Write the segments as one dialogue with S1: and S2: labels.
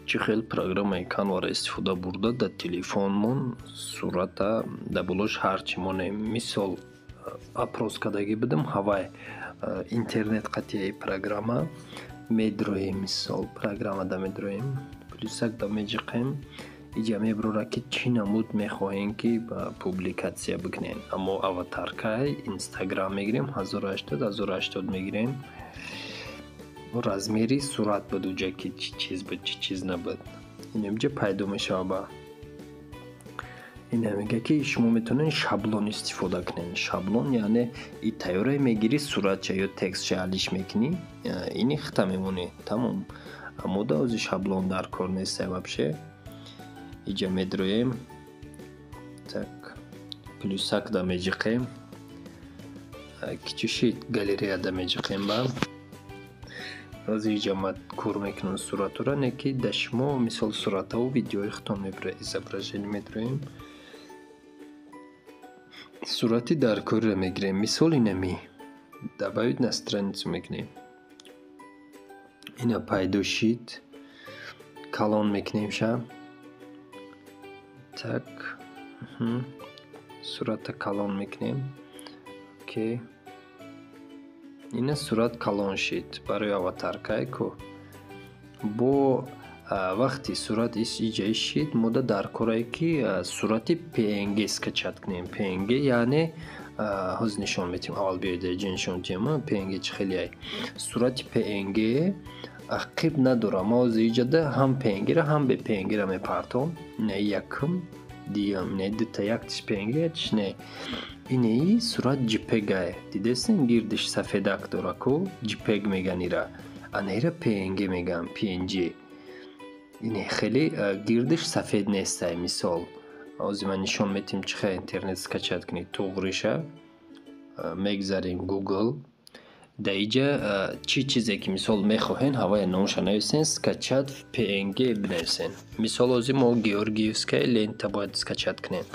S1: Чӣ хел программаи Canva-ро истифода бурда, дар телефонмон сурата дар болош ҳарчи монем. Мисол, опрос кардагӣ будам, ҳавай интернет қатъияи программа медроем. Мисол, программада медроем, плюсак да меҷиқем, иҷа мебурора, ки чӣ намуд мехоҳем, ки публикатсия бикунем. Аммо аватаркаи Инстаграм мегирем, 1080 1080 мегирем. Размери сурат буд уҷа, ки чӣ чиз буд, чӣ чиз набуд, инамҷа пайдо мешава. Ба ина мега, ки шумо метавонед шаблон истифода кунед. Шаблон яъне и тайёрае мегирӣ, суратча ё текстча алиш мекунӣ, ини хита мемонӣ, тамом. Аммо да ози шаблон дар кор нестай вообще. Иҷа медроем, так, плюсак да меҷиқем, кичуши галереяда меҷиқем. Ба ҳозир иҷа ман кор мекунам суратҳоро, не ки да шумо, мисол, суратҳаву видеои худтон мебуред. Изображение медроем, сурати даркориро мегирем, мисол, инами, добавить на страницу мекунем, ина пайдо шид, калон мекунем ша. Так, сурата калон мекунем, окей, ина сурат калон шид барои аватаркае ку. Бо вақти сурат иҷа ишид, мода дар корае, ки сурати PNG скачать кунем. PNG яъне ҳозир нишон медиҳем, аввал биёед, иҷа нишон медиҳем PNG чӣ хелеай. Сурати PNG ақиб надорам. Ма ҳозир иҷада ҳам PNG-ра, ҳам бе PNG-ра мепартом. Ина якум, дуюм, ина дута, яктиш PNG, яктиш не. Инаи сурат JPEG-ае, дидестен, гирдиш сафедак дора ку, JPEG меган ира. Ана ира PNG меган, PNG. Ине хеле гирдиш сафед нестай. Мисол, ҳозир ман нишон медиҳем, чӣ хел интернет скачать кунед туғриша. Мегзарем Google, дар иҷа чӣ чизе ки, мисол, мехоҳен, ҳавая номша нависен, скачать PNG бинависен. Мисол, ҳозир мо георгиевская лента бояд скачать кунем.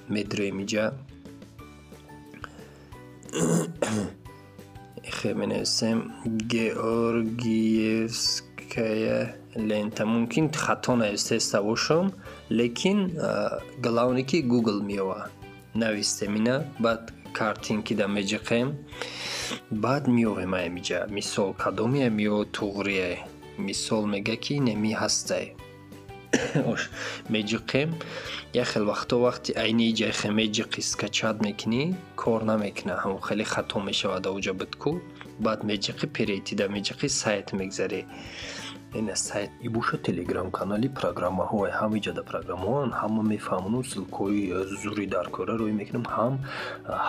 S1: Медроем иҷа, хе менависем георгиевская лента. Мумкин хато навистеста бошам, лекин главное, ки Google меёва. Навистем ина, баъд картинкида меҷиқем, баъд меёвем аямиҷа. Мисол, кадомия меё туғрие? Мисол, мега, ки инами ҳастай, меҷиқем. Як хел вақто, вақти айни иҷа хе меҷиқи, скачать мекунӣ, кор намекуна, ҳамон хеле хато мешавад ауҷа буд ку. Баъд меҷиқи, перейти-да меҷиқи, сайт мегзарӣ, ина сайт и боша. Телеграм канали программаҳое, ҳам иҷада программаҳоан, ҳама мефаҳмону ссылкаҳои зури даркора рӯй мекунам. Ҳам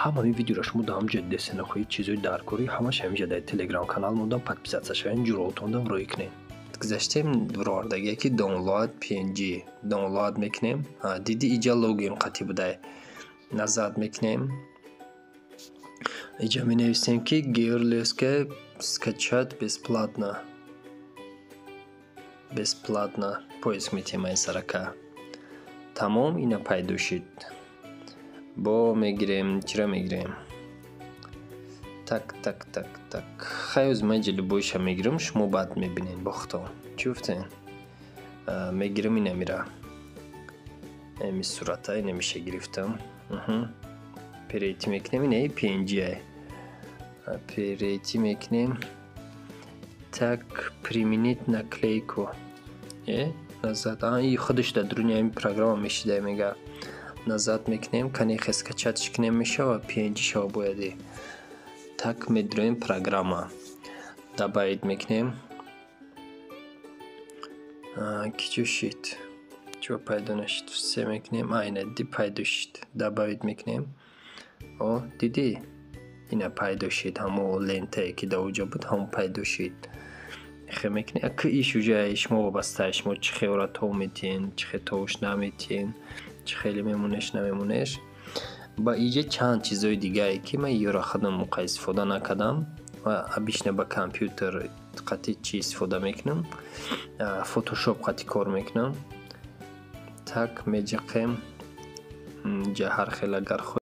S1: ҳамин видеоро шумо дар ҳамҷа десенохои чизои даркорӣ ҳамаш ҳамиҷа дар телеграм канал мондам. Подписаться шавен, ҷуроатондам рӯй кунем. Гузаштем, бировардагие, ки download PNG, download мекунем. Диди, иҷа логин қатӣ будай, назад мекунем, иҷа менависем, ки георгиевская скачать бесплатно, бесплатно поиск метиҳем ай сарака. Тамом, ина пайдо шид. Бо мегирем, чира мегирем? Так, так, так, так, хай, оз ман иҷа любойша мегирам, шумо баъд мебинед бо худтон. Чӣ гуфтен? Мегирам инамира, ами сурата инамиша гирифтам, перейти мекунем, инаи PNG, перейти мекунем. Так, применить наклейку, назад, и худаш дар дуруни ҳамин программа мешида, мега. Назад мекунем, кане хе скачатьш кунем, мешава PNG шава бояди. Так, медроем программа, добавить мекунем. Кичо шид, чо пайдо нашид? Все мекунем, ина ди пайдо шид, добавить мекунем. О, дидӣ, ина пайдо шид, ҳамо лентае, ки дар оҷа буд, ҳамо пайдо шид. Хе мекунем, ак иш уҷа шумо вобаста, шумо чӣ хеора тов метиҳен, чӣ хе товш наметиҳен, чӣ хеле мемонеш, намемонеш. Ба иҷа чанд чизои дигае, ки ман ёра худам муқа истифода накардам ва обычно ба компютер қатӣ чӣ истифода мекунам, Фотошоп қатӣ кор мекунам. Так, меҷиқем иҷа, ҳар хел агар